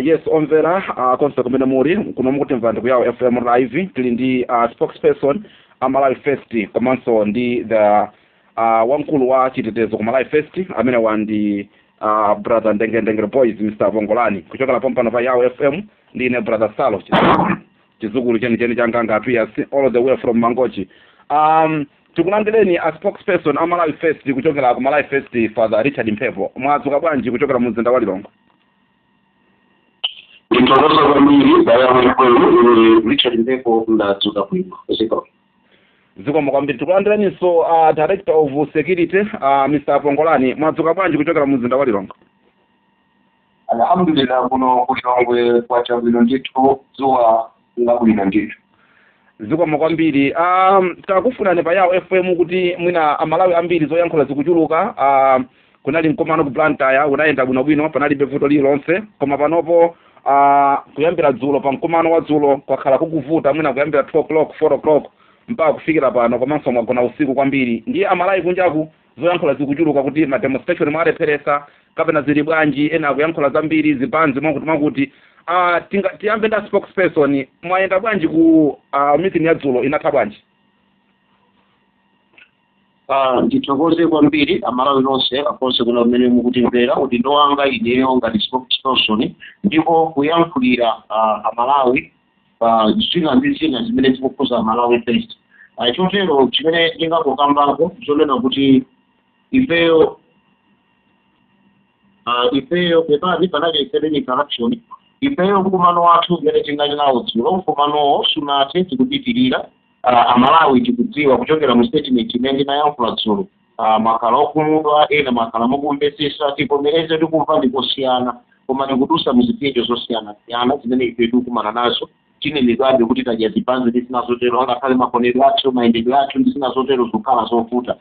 Yes, omvera konse kumene muli kuno, mukutimva ndi ku Yao FM live. Tili ndi spokesperson a Malawi First komanso ndi the wamkulu wa chitetezo ku Malawi First, amene wa ndi brother Ndenge Ndengere Boys, Mr Bongolani, kuchokera pompano pa Yao FM. Ndine brother Salo, chizukulu chenicheni cha Nganga Appears, all the way from Mangochi. Tikulandireni a spokesperson a Malawi First kuchokera ku Malawi First, Father Richard Mphepo. Mwadzuka bwanji kuchokera mu mzinda wa Lilongwe? Ndithokoza kwambiri bayawo kwenu. Ine Richard Mphepo, ndadzuka bwino, ziko. Zikomo kwambiri. Tikulandireninso director of security, Mr Pongolani. Mwadzuka bwanji kuchokera mu mzinda wa Lilongwe? Alhamdulillah, kuno kuLilongwe kwacha bwino ndithu, dzuwa labwino ndithu. Zikomo kwambiri. Takufunani pa Yao FM kuti mwina Amalawi ambiri zoyankhula zikuchuluka. Kunali mkumano ku Blantyre, unayenda bwinobwino, panalibe vuto lililonse, koma panopo kuyambira dzulo, pa mkumano wa dzulo, kwakhala kukuvuta, mwina kuyambira 2 o'clock, 4 o'clock mpaka kufikira pano, komanso mwagona usiku kwambiri. Ndiye Amalawi kunjaku zoyankhula zikuchuluka kuti ma demonstration mwalepheresa kapena zili bwanji. Ena akuyankhula zambiri, zibanzi, mwakuti mwakuti. Tiyambe nda spokesperson. Mwayenda bwanji ku meeting ya dzulo? Inatha bwanji? Ndithokoze kwambiri Amalawi nonse akonse kuno kumene mukutimvera. Udindo wanga ineyo ngati spokesperson ndipo kuyankhulira Amalawi pa zina ndi zina zimene zikukhuza Malawi First. Chotero chimene ndingakukambako zonena kuti ifeyo, pepani, panali ifeyo interaction. Ifeyo mkumano wathu umene tingali nawo dzulo, mkumanowo sunathe, tikupitirira. Amalawi tikudziwa kuchokera mu statement imene ndinayankhula dzulo, makhala okhumudwa, ena makhala mukumvetsetsa. Tivomereze, tikumva ndikosiyana, koma tikudusa muzipinjo zosiyanasiyana zimene ife tikukumana nazo. Tinenedwabe kuti tadya zipanzi ndi zina zotero, angakhale makonedwe athu, mayendedwe athu ndi zina zotero zikukhala zovuta.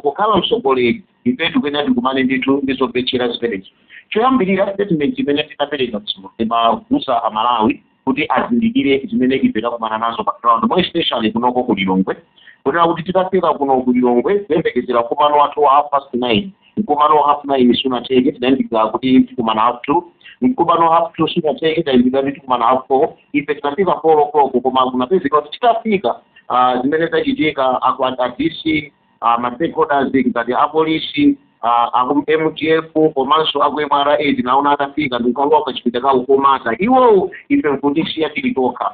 Kukhala mtsogoleri, ife tikuyenera tikumane ndithu ndi zopetchera zimenezo. Choyambirira, statement imene tinapereka dzulo imagusa Amalawi kuti azindikire zimene ife takumana nazo pa ground, more especially kunoko ku Lilongwe, kunena kuti titafika kuno ku Lilongwe kuyembekezera mkumano wathu wa 9:30, mkumano wa 9:30 sunatheke, tinayambika kuti tikumana 2:30. Mkumano wa 2:30 sunatheke, tayambika kuti tikumana 4:30. Ife tinafika 4 o'clock, koma kunapezeka kuti titafika, zimene zachitika, aku a DC, ma stakeholders ngati apolisi, aku MDF komanso aku MRA tinaona atafika ndikukalowa kachipinda kawo komata iwowo, ife nkutisiya tili tokha.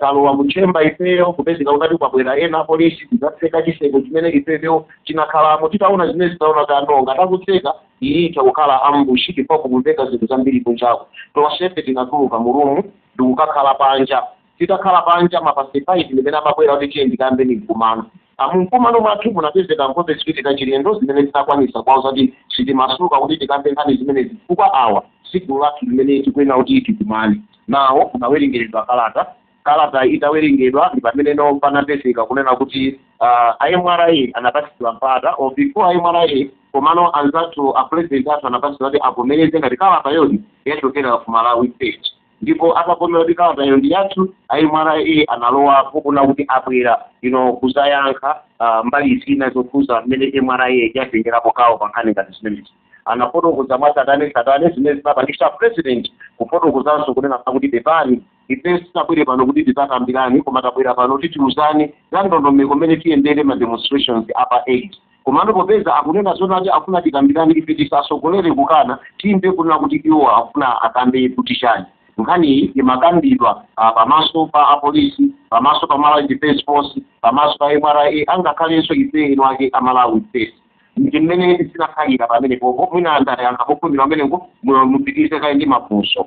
Talowa mu chamber ifeyo, kupezeka kuti kwabwera ena apolisi tidzatseka chiseko chimene ifeyo chinakhalamo. Titaona zimene zitaona kandonga takutseka, iyi itha kukhala ambush chifukwa kumveka zinthu zambiri kunjako. Tonsefe tinatuluka mu room ndikukakhala panja. Titakhala panja, ma past 5 ndimene amabwera kuti tiye ndikambeni mkumano. Mumkumano mwathu munapezeka nkhope ziwiri zachilendo zimene zinakwanisa kwawo zati sitimasuka kuti tikambe nkhani zimenezi, chifukwa awa si gulu lathu limene tikuyenera kuti tikumane nawo. Kunawerengeredwa kalata. Kalata itawerengedwa ndi pameneno panapezeka kunena kuti a MRA anapatsidwa mpata, or before a MRA, komano anzathu a president athu anapatsidwa kuti avomereze ngati kalata yodi yachokera ku Malawi First. Ndipo atavomera kuti kalatayo ndi yathu, a MRA analowa kuona kuti abwera ino kuzayankha mbali zina zokhuza mmene MRA yatengerapo kawo pa nkhani ngati zimenezi. Anafotokoza mwatsatanetsatane zimene zinapangisa president kufotokozanso kunena kuti pepani, ife sitinabwere pano kuti tidzakambirani, koma tabwera pano kuti tiuzani za ndondomeko mmene tiyendere ma demonstrations apa 8. Komano popeza akunena zonati afuna tikambirani, ife tisasogolere kukana, timve kunena kuti iwo afuna akambe kuti chani. Nkhaniyi imakambidwa pamaso pa apolisi, pamaso pa Malawi Defence Force, pamaso pa MRA, angakhalenso ife eno ake aMalawi First. Ndi mmene zinakhalira pamene popo. Mwina ndayankha pofumbira pamenepo, mupitirize kaye ndi mafunso.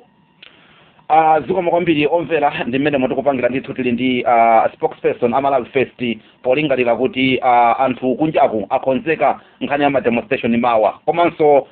Zikomo kwambiri. Omvera, ndi mmene mutikupangira ndithu. Tili ndi spokesperson aMalawi First polingalira kuti anthu kunjaku akonzeka nkhani ya ma demonstration mawa, komanso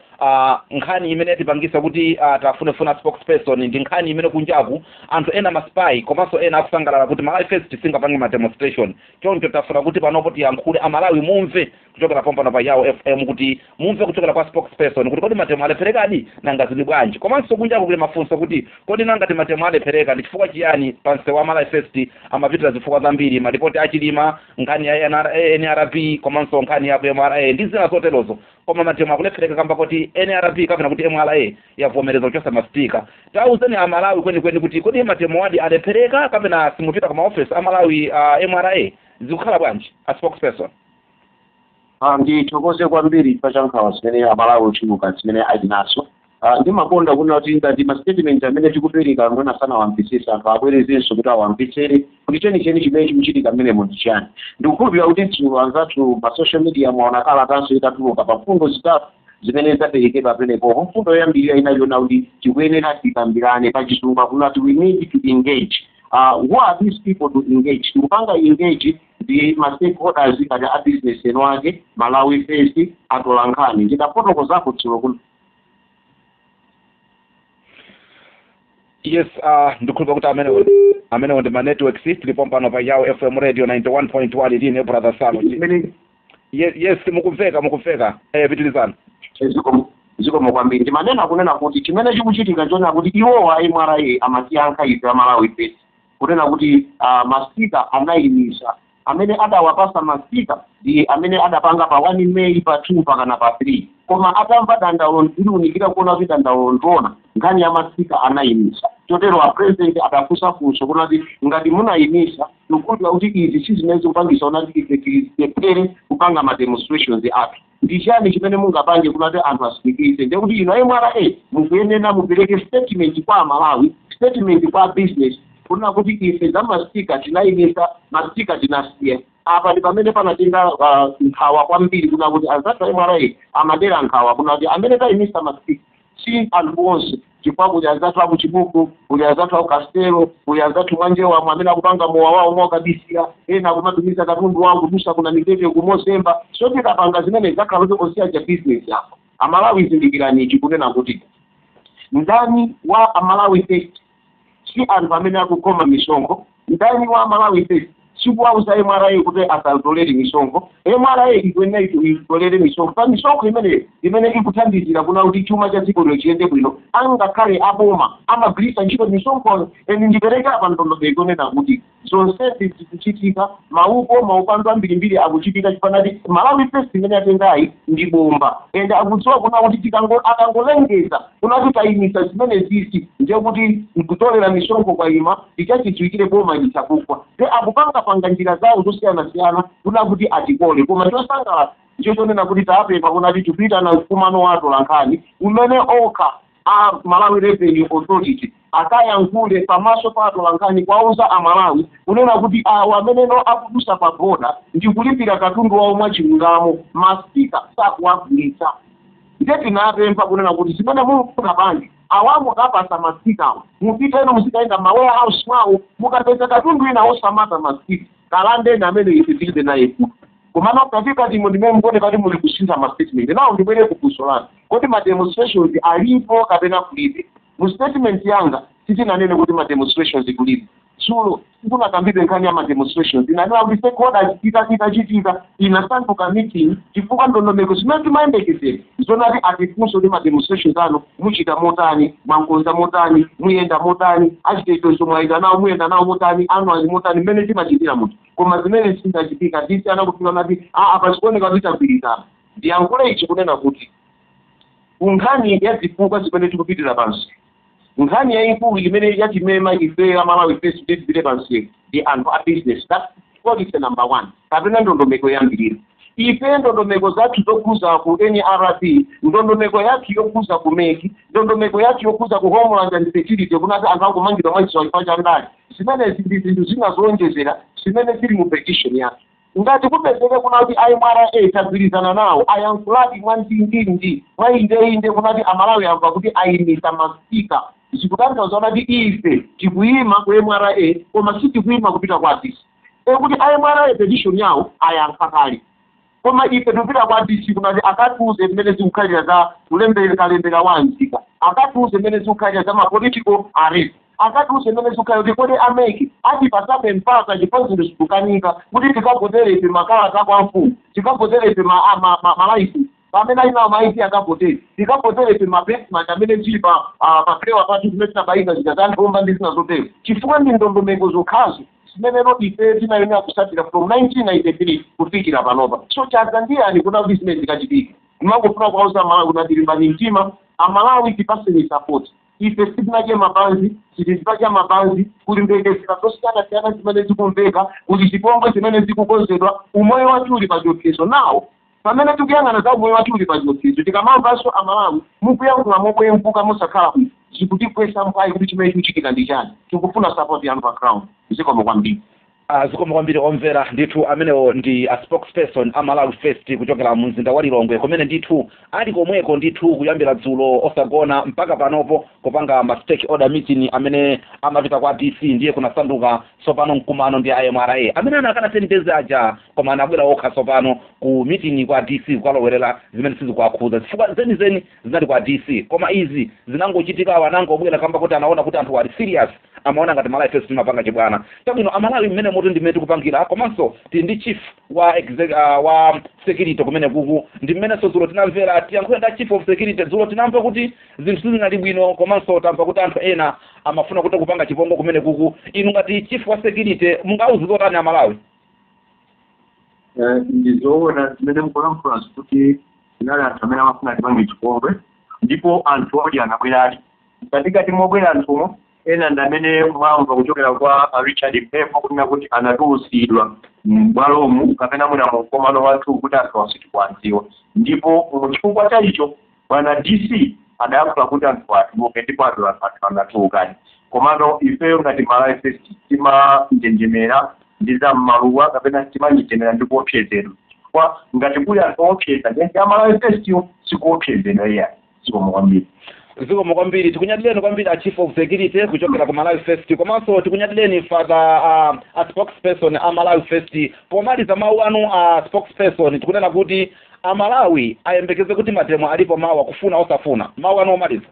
nkhani imene tipangisa kuti tafunefuna spokesperson ndi nkhani imene kunjaku anthu ena ma spy komanso ena akusangalala kuti Malawi First singapange ma demonstration. Choncho tafuna kuti panopo tiyankhule, Amalawi mumve kuchokera pompano pa Yao FM, kuti mumve kuchokera kwa spokesperson kuti kodi ma demo alepherekadi, nanga zili bwanji? Komanso kunjaku kuli mafunso kuti kodi nangati ma demo alephereka, ndi chifukwa chiyani pa msewu wa Malawi First amapitira zifukwa zambiri, malipoti achilima, nkhani ya NRB komanso nkhani ya MRA ndi zina zoterozo? Koma mademo akulephereka kamba kuti NRB kapena kuti MRA yavomereza kuchosa ma sticker. Tauzeni Amalawi kwenikweni kuti kodi mademo wadi alephereka kapena simupita ku maofesi amalawi MRA, zikukhala bwanji, a spokesperson? Ndithokoze kwambiri pa chankhawa zimene Amalawi ochuluka zimene ali nazo. Ndimakonda kunena kuti ngati ma statement amene tikupereka mwina sanawamvetsese, anthu abwerezenso kuti awamvetsere kuti chenicheni chimene chikuchitika mmenemo ndi chani. Ndikukhulupirira kuti dzulo anzathu pa social media mwaona kalatanso itatuluka pa mfundo zitatu zimene zaperekedwa pamenepo. Mfundo yoyambirira inaliona kuti tikuyenera tikambirane, pachizungu akunati we need to engage. Who are these people to engage? Tikupanga engage ndi ma stakeholders ngati a business eno ake, Malawi First, atolankhani. Ndinafotokozapo dzulo kuti Yes, ndikhulupira kuti amenewo ndi ma networks. Tilipo pano pa Yao FM Radio 91.1, line Brother Salo. Yes, mukumveka, mukumveka. Pitilizani. Zikomo kwambiri. Ndimanena kunena kuti chimene chikuchitika chonena kuti iwowa MRA amatiyankha ife Amalawi First kunena kuti ma sticker anayimisa, amene adawapasa ma sticker ndi amene adapanga pa 1 May, pa 2 pakana pa 3. Koma atamva dandaulo ndiliunikira kuona kuti dandaulo ndiona nkhani ya ma sticker anayimisa. Chotero a president adafunsa funso kunati ngati munayimisa, tikukhulupirira kuti izi si zimene zikupangisa kunati ife tilephere kupanga ma demonstrations athu. Ndi chani chimene mungapange kunati anthu asimikize? Ndiye kuti ino MRA mukuyenera mupereke statement kwa Amalawi, statement kwa business, kunena kuti ife za ma sticker tinayimisa, ma sticker tinasiya. Apa ndi pamene panatenga nkhawa kwambiri, kuna kuti anzathu MRA amadera nkhawa kuna kuti amene tayimisa ma sticker si anthu onse, chifukwa kuli anzathu aku Chibuku, kuli anzathu aku Castelo, kuli anzathu mwanjewamwe amene akupanga mowa wawo mwakabisira, ena akumatumiza katundu wawo kudusa kuna mitete kumozemba. So tikapanga zimene zakhala kuti osiyaja business yako. Amalawi, zindikirani kunena kuti ndani wa Amalawi First si anthu amene akukhoma misonkho. Ndani wa Amalawi First sikuwauza MRA kuti asatolere misonkho. MRA ikuyenera itolere misonkho pa misonkho imeneyo imene ikuthandizira kuna kuti chuma cha dziko lino chiyende bwino. Angakhale aboma amagwiritsa ntchito misonkhoyo. Eni ndipereke apa ndondomeko kunena kuti zonsezi zikuchitika, maupo maupando ambirimbiri akuchitika chifanati Malawi First imene atengayi ndi bomba, ende akudziwa kuna kuti akangolengeza kuna kuti tayimisa zimene zizi, ndiye kuti nkutolera misonkho kwayima, tichachidziwikire boma lisakugwa. Ndi akupangapanga njira zawo zosiyanasiyana kuna kuti atikole. Koma chosangalatsa ndicho chonena kuti tapempha kuna kuti tipitana mkumano wa atolankhani umene okha a Malawi Revenue Authority akayankhule pamaso pa atolankhani kwauza Amalawi kunena kuti awo ameneno akudusa pa boda ndi kulipira katundu wawo mwachilungamo, ma sticker sakuwagulitsa. Ndiye tinapempha kunena kuti zimene mungapange, awa mukapasa ma stickerwo, mupiteno muzikayenda ma warehouse mwawo, mukapeza katundu ina osamata ma sticker, kalandeni amene ife tilibe naye kuno. Komano katikati imo ndimene mukuoneka kuti muli kusintha ma statement. Nawo ndibwere kufunso lanu kuti ma demonstrations alipo kapena kulibe. Mu statement yanga sitinanene kuti ma demonstrations kulibe. Dzulo sikunakambidwe nkhani ya ma demonstrations. Inanena kuti stakeholders itachitika inasanduka meeting, chifukwa ndondomeko zimene timayembekezera zonati atifunse kuti ma demonstrations anu muchita motani, mwankonza motani, muyenda motani, achitetezo mwayenda nawo, muyenda nawo motani, anu ali motani, mmene timachitira munthu. Koma zimene zindachitika disi anakufika nati apa zikuoneka kuti tagwirizana. Ndiyankhule ichi kunena kuti kunkhani ya zifukwa zimene tikupitira pansi, nkhani yayikulu imene yatimema ife Amalawi First kuti tipite pansi ndi anthu a business. That's policy number one kapena ndondomeko yoyambirira. Ife ndondomeko zathu zokhuza ku NRB, ndondomeko yathu yokhuza ku MEC, ndondomeko yathu yokhuza ku Homeland and Security, kunati anthu akumangidwa mwachisawawa chifukwa cha ndale, zimenezi ndi zinthu zina zowonjezera zimene zili mu petition yathu. Ngati kupezeke kuna kuti MRA tagwirizana nawo, ayankhuladi mwandindindi mwaindeinde kunati Amalawi amva kuti ayimisa ma sticker, zikutanthauza kuti ife tikuyima ku MRA koma sitikuyima kupita kwa DC. Ekuti MRA petition yawo ayankha kale, koma ife tikupita kwa DC kunati akatiuze mmene zikukhalira za kulembera kalembera wa nzika, akatiuze mmene zikukhalira za ma political arrest, akatiuze mmene zikukhalira kuti kodi a MEC atipasabe mpata, chifukwa zinthu zikukanika kuti tikavotere ife makalata kwa mfumu, tikavotere ife ma license pamene ali nawo ma ID, akavotere, tikavotere ife ma birthmark amene zili pa papewa pathu zimene tinabayika zija za nthomba ndi zina zotero, chifukwa ndi ndondomeko zokhazo zimeneno ife tinayenera kusatira from 1993 kufikira panopa. So chadza ndiyani kuna kuti zimene zikachitike? Timangofuna kuwauza Amalawi kuti tilimbani mtima, Amalawi tipaseni support. Ife sitinadye mabanzi, sitizidya mabanzi. Kuli mphekesera zosiyanasiyana zimene zikumveka kuti zipongwe zimene zikukonzedwa, umoyo wathu uli pa chiopsezo. Nawo pamene tikuyang'ana za umoyo wathu uli pa chiopsezo, tikamamvanso Amalawi mukuyankhula mobwemvuka mosakhala bwino, zikutigwetsa mphwayi kuti chimene chikuchitika ndi chani. Tikufuna support yanu pa ground. Zikomo kwambiri. Zikomo kwambiri omvera. Ndithu amenewo ndi a spokesperson a Malawi First kuchokera mu mzinda wa Lilongwe, kumene ndithu ali komweko ndithu kuyambira dzulo osagona mpaka panopo, kupanga ma stakeholder meeting amene amapita kwa DC. Ndiye kunasanduka tsopano mkumano ndi iMRA amene anakana 10 days aja, koma anabwera okha tsopano ku meeting kwa DC kukalowerera zimene sizikuwakhudza, chifukwa zenizeni zinali kwa DC. Koma izi zinangochitika, anangobwera kamba kuti anaona kuti anthu ali serious, amaona ngati Malawi First timapanga chibwana. Chabwino Amalawi, mmene muti ndimene tikupangira, komanso tili ndi chief wa security kumene kuku, ndi mmenenso dzulo tinamvera. Tiyankhule ndi chief of security. Dzulo tinamva kuti zinthu sizinali bwino, komanso tamva kuti anthu ena amafuna kuti kupanga chipongwe kumene kuku. Inu ngati chief wa security, mungauze zotani Amalawi? Ndizoona zimene mukulankhula kuti zinali anthu amene amafuna tipange chipongwe, ndipo anthu odi anabweradi. Katikati mobwera anthumo, ena ndi amene mwamva kuchokera kwa Richard Mphepo kunena kuti anatulusidwa m'bwalomu kapena mwina mu mkumano wathu kuti anthu asitikuwadziwa. Ndipo muchifukwa cha icho bwana DC adayankhula kuti anthu atuluke, ndipo anthu anatulukadi. Komano ifeyo ngati Malawi First timanjenjemera ndi za mmaluwa kapena timanjenjemera ndi kuopsezedwa? Chifukwa ngati kuli anthu oopseza, ndiye Amalawi First yo sikuopsezedwa iya. Zikomo kwambiri. Zikomo kwambiri. Tikunyadileni kwambiri a chief of security kuchokera ku Malawi First, komanso tikunyadileni father, a spokesperson a Malawi First. Pomaliza, mawu anu a spokesperson. Tikunena kuti Amalawi ayembekeze kuti mademo alipo mawa, kufuna osafuna. Mawu anu omaliza.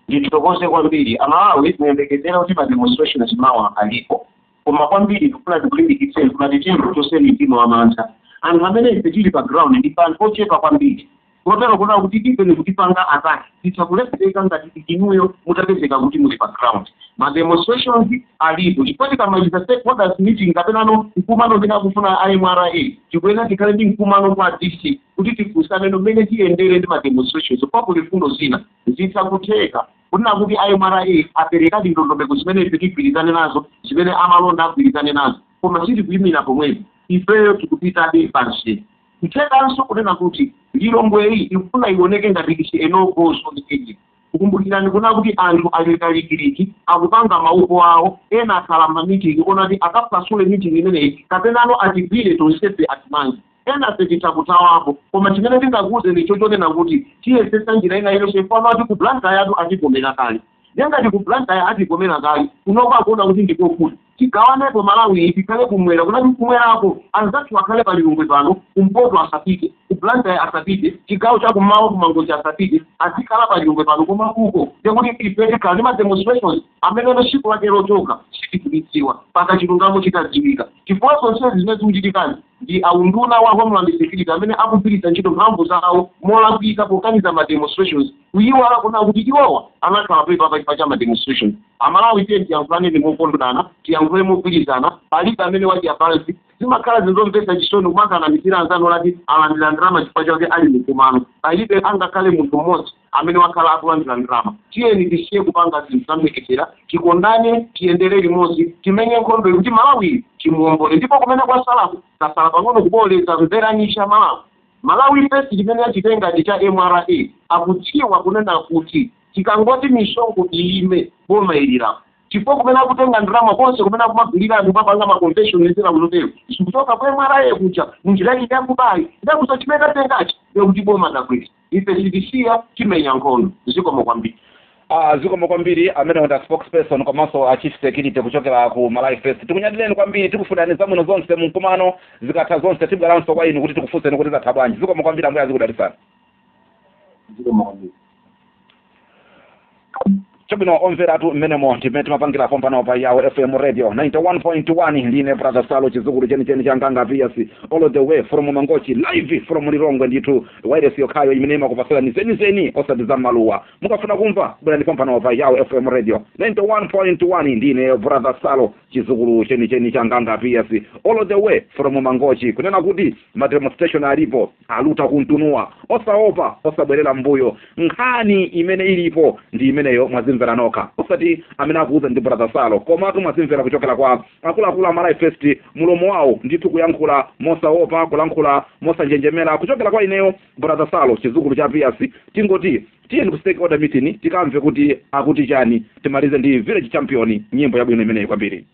Ndithokoze kwambiri. Amalawi, muyembekezera kuti ma demonstrations mawa alipo, koma kwambiri tikufuna tikulimbikitseni kuti tiyeni tichotseni mtima wa mantha. Anthu amene ife tili pa ground ndi anthu ochepa kwambiri, kotero kunena kuti even kutipanga attack titha kulephereka ngati inuyo mutapezeka kuti muli pa ground. Ma demonstrations alipo chifukwa tikamaliza stakeholders meeting kapenano mkumano umene akufuna iMRA, tikuyenera tikhale ndi mkumano kwa DC kuti tifunsane mmene tiyendere ndi ma demonstrations. Kwa fundo zina zitha kutheka kunena kuti iMRA aperekadi ndondomeko zimene ife tigwirizane nazo, zimene amalonda agwirizane nazo, koma sitikuyimira pomwepo. Ifeyo tikupitabe pansi. Kuthekanso kunena kuti Lilongweyi ikufuna ioneke ngati isi enogozo area. Kukumbukirani kuna kuti anthu ali kalikiliki akupanga maupo awo, ena akhala mamitingi onati akapasule meeting imeneyi kapenano atigwire tonsefe atimange. Ena fe kuthawapo, koma chimene tingakuwuzeni chochonena kuti tiyesesa njira ina iliyonse. Fana kuti ku Blantyre yatu atigomera kale, ngati ku Blantyre atigomera kale, kunoko akuona kuti ndikofuta tigawanepo Malawi, tikhale kumwera, kunati kumwerako anzathu akhale pa Lilongwe pano, kumpoto asapite, ku Blantyre asapite, chigawo chakummawa kumangochi asapite, azikhala pa Lilongwe pano. Koma uko ndekuti ife tikhala ndi ma demonstrations amene tsiku lake lochoka sitikulidziwa paka chilungamo chitadziwika, chifukwa zonsezi zimene zikuchitikazi ndi aunduna wa Homeland Security amene akugwiritsa ntchito mphamvu zawo molakwika pokaniza ma demonstrations, kuyiwala kuna kuti iwowa anakhala pepa pa cha ma demonstrations. Amalawi, tiye tiyankhulaneni mokondana, tiyankhule mogwirizana. Palibe amene wadya pansi. Zimakhala zinthu chisoni kumakanamizira anzanu lati alandira ndalama chifukwa chake ali mkumano. Palibe angakhale munthu mmodzi amene wakhala akulandira ndalama. Tiyeni tisiye kupanga zinthu zamphekesera, tikondane, tiyendere limodzi, timenye nkhondo kuti Malawi timuwombole. Ndipo kumene kwasalako tasala pang'ono kuboleza. Mveranisha Malawi, Malawi First chimene achitenga ndi cha MRA. Akudziwa kunena kuti tikangoti misonkho iyime, boma ilirapo, chifukwa kumene akutenga ndalama konse, kumene akumagulira anthu papanga ma convention zina kuzotero, zikuchoka kwa MRA kuja munjira yake yakubayi. Ndakuza chimene tatengachi ndekuti boma takweza. Ife sitisiya, timenya nkhondo. Zikomo kwambiri. Zikomo kwambiri. Amene ndi spokesperson komanso a chief security kuchokera ku Malawi First, tikunyadileni kwambiri, tikufunani zabwino zonse mkumano. Zikatha zonse tibweranso kwa inu kuti tikufunseni kuti zatha bwanji. Zikomo kwambiri, Ambuye azikudalitsani. Zikomo kwambiri. Chabwino, omveratu, mmenemo ndimene timapangira pompano pa Yawo FM Radio 91.1. Ndine Brother Salo, chizukulu chenicheni cha Nganga Pias, all the way from Mangochi, live from Lilongwe. Ndithu wireless yokhayo imene imakupasirani zenizeni, osati za maluwa. Mukafuna kumva, bwerani pompano pa Yawo FM Radio 91.1. Ndine Brother Salo, chizukulu chenicheni cha Nganga Pias, all the way from Mangochi, kunena kuti ma demonstration alipo, aluta kuntunua, osaopa, osabwerera mbuyo. Nkhani imene ilipo ndi imeneyo, mwazimvera nokha, osati amene akuuza ndi Brother Salo, komatu mwazimvera kuchokera kwa akuluakulu a Malawi First, mulomo wawo ndithu, kuyankhula mosaopa, kulankhula mosanjenjemera. Kuchokera kwa ineyo Brother Salo, chizukulu cha Pias, tingoti tiyeni ku stakeholder meeting, tikamve kuti akuti chani. Timalize ndi Village Champion, nyimbo yabwino imeneyi kwambiri.